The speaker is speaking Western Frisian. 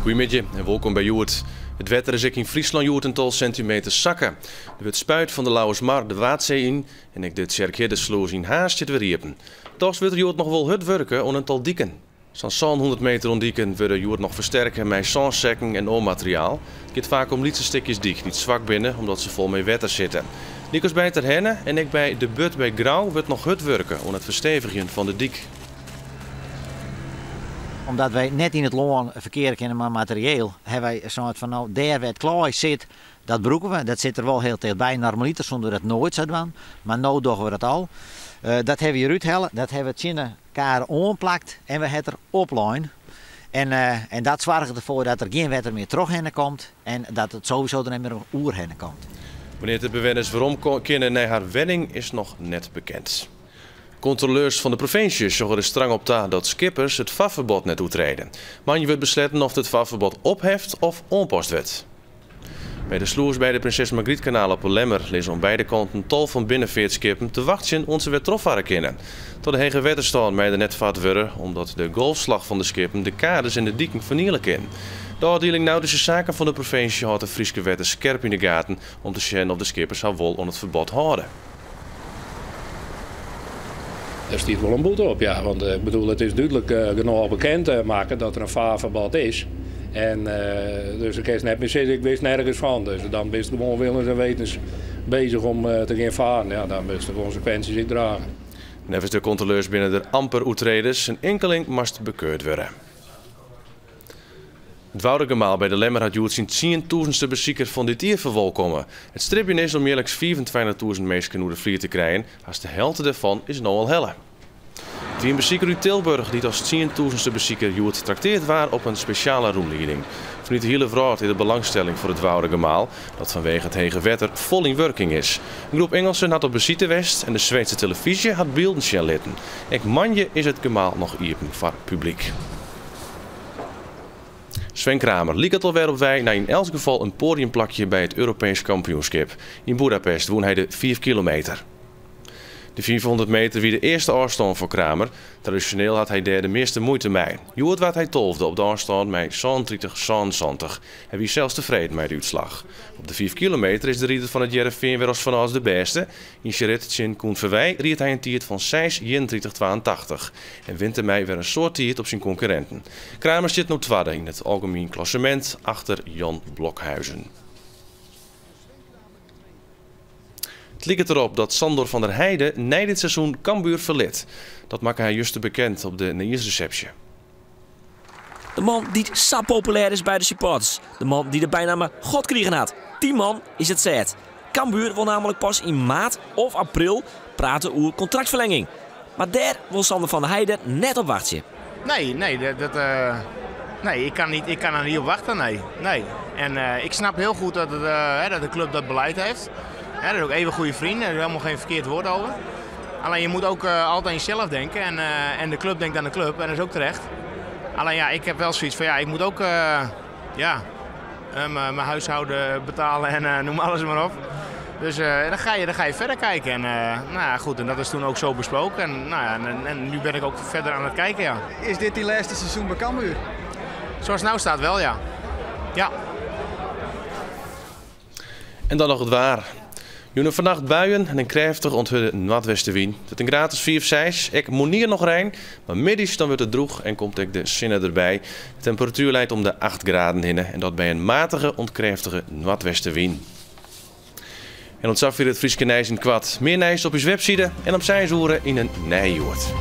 Goeiemiddei en wolkom by Hjoed. It wetter is ek yn Fryslân hjoed in tal sintimeters sakke. Der wurdt spuid fan de Lauwersmar de Waadsee yn en ek de Tsjerk Hiddeslûs yn Harns stiet wer iepen. Dochs wurdt der hjoed noch wol hurd wurke oan in tal diken. Sa'n 700 meter oan diken wurde hjoed noch fersterke mei sânsekken en oar materiaal. It giet faak om lytse stikjes dyk dy't swak binne omdat se fol mei wetter sitte. Lykas by Terherne en ek by De Burd by Grou wurdt noch hurd wurke oan it ferstevigjen fan de dyk. Omdat wy net yn it lân ferkeare kinne mei materieel, hawwe wy sein fan no, dêr wêr't klaai sit, dat brûke we. Dat sit der wol hiel tichtby. Normaliter soene we dat noait sa dwaan, mar no dogge we dat al. Dat hawwe we hjir úthelle, dat hawwe we tsjin de kade oanplakt en we hawwe it der oplein. En dat soarget derfoar dat der gjin wetter mear trochhinne komt en dat it sowieso der net mear oerhinne komt. Wannear't de bewenners werom kinne nei har wenning is noch net bekend. Kontroleurs fan de provinsje sjogge der strang op ta dat skippers it farferbod net oertrede. Moandei wurdt besletten oft it farferbod opheft of oanpast wurdt. By de slûs by de Prinses Margrietkanaal op 'e Lemmer lizze oan beide kanten tal fan binnenfeartskippen te wachtsjen oant se wer trochfarre kinne. Troch de hege wetterstân mei der net fard wurde, omdat de golfslach fan de skippen de kades en de diken ferniele kin. De ôfdieling Nautyske Saken fan de provinsje hâldt de Fryske wetters skerp yn de gaten om te sjen oft de skippers har wol oan it ferbod hâlde. Der stiet wol in boete op, ja. Want ik bedoel, it is dúdlik genôch bekend makke dat der in farferbod is. En dus dan kinst net mear sizze, ik wist nergens fan. Dus dan bist gewoan willens en wetens bezich om te gean faren. Ja, dan moatst de konsekwinsjes ek drage. Neffens de kontroleurs binne der amper oertreders. In inkeling moast bekeurd wurde. It Woudagemaal by De Lemmer hat hjoed syn tsientûzenste besiker fan dit jier ferwolkomme. It stribjen is om jierliks fiifentweintichtûzen minsken oer de flier te krijen, hast de helte dêrfan is no al helle. It wie in besiker út Tilburg dy't as tsientûzenste besiker hjoed trakteard waard op in spesjale rûnlieding. Fanút de hiele wrâld is der belangstelling foar it Woudagemaal, dat fanwege it hege wetter fol yn wurking is. In groep Ingelsen hat op besite west en de Sweedse telefyzje hat bylden sjen litten. Ek moandei is it gemaal noch iepen foar publyk. Sven Kramer liket alwer op wei nei yn elts gefal in poadiumplakje by it Europeesk kampioenskip. Yn Boedapest wûn hy de fiif kilometer. De 500 meter wie de earste ôfstân foar Kramer. Tradisjoneel hat hy dêr de measte muoite mei. Hjoed waard hy tolfde op de ôfstân mei 37 77. Hy wie sels tefreden mei de útslach. Op de fiif kilometer is de rider fan It Hearrenfean wer as fanâlds de bêste. Yn syn rit tsjin Koen Verweij ried hy in tiid fan seis 31 82 en wint dêrmei wer in soad tiid op syn konkurrinten. Kramer stiet no twadde yn it algemien klassemint achter Jan Blokhuijsen. It liket derop dat Sandor van der Heide nei dit seizoen Cambuur ferlit. Dat makke hy juster bekend op de nijjiersresepsje. De man dy't sa populêr is by de supporters. De man dy't de bynamme God krigen hat. Dy man is it sêd. Cambuur wol nammentlik pas yn maart of april prate oer kontraktferlenging. Mar dêr wol Sander van der Heide net op wachtsje. Nee, nee, dat, dat, eh, nee ik, kan niet, ik kan er niet op wachten, nee. nee. En eh, ik snap heel goed dat, het, eh, dat de club dat beleid heeft. Hè, dat is ook even goede vrienden, er is helemaal geen verkeerd woord over. Alleen je moet ook altijd aan jezelf denken en, en de club denkt aan de club en dat is ook terecht. Alleen ja, ik heb wel zoiets van ja, ik moet ook ja, mijn huishouden betalen en noem alles maar op. Dus dan, ga je, dan ga je verder kijken. En, nou ja, goed, en dat is toen ook zo besproken. En, nou ja, en, en nu ben ik ook verder aan het kijken. Ja. Is dit die laatste seizoen bij Cambuur? Zoals het nou staat wel, ja. Ja. En dan noch it waar. Jûn en fannacht buien en in krêftige oant hurde noardwestewyn. It wurdt in graad as fiif, seis. Ek moarnier noch rein, mar middeis dan wurdt it drûch en komt ek de sinne derby. De temperatuer leit om de acht graden hinne en dat by in matige oant krêftige noardwestewyn. En oant safier it Fryske nijs yn it koart. Mear nijs op ús webside en om seis oere yn in nij Hjoed.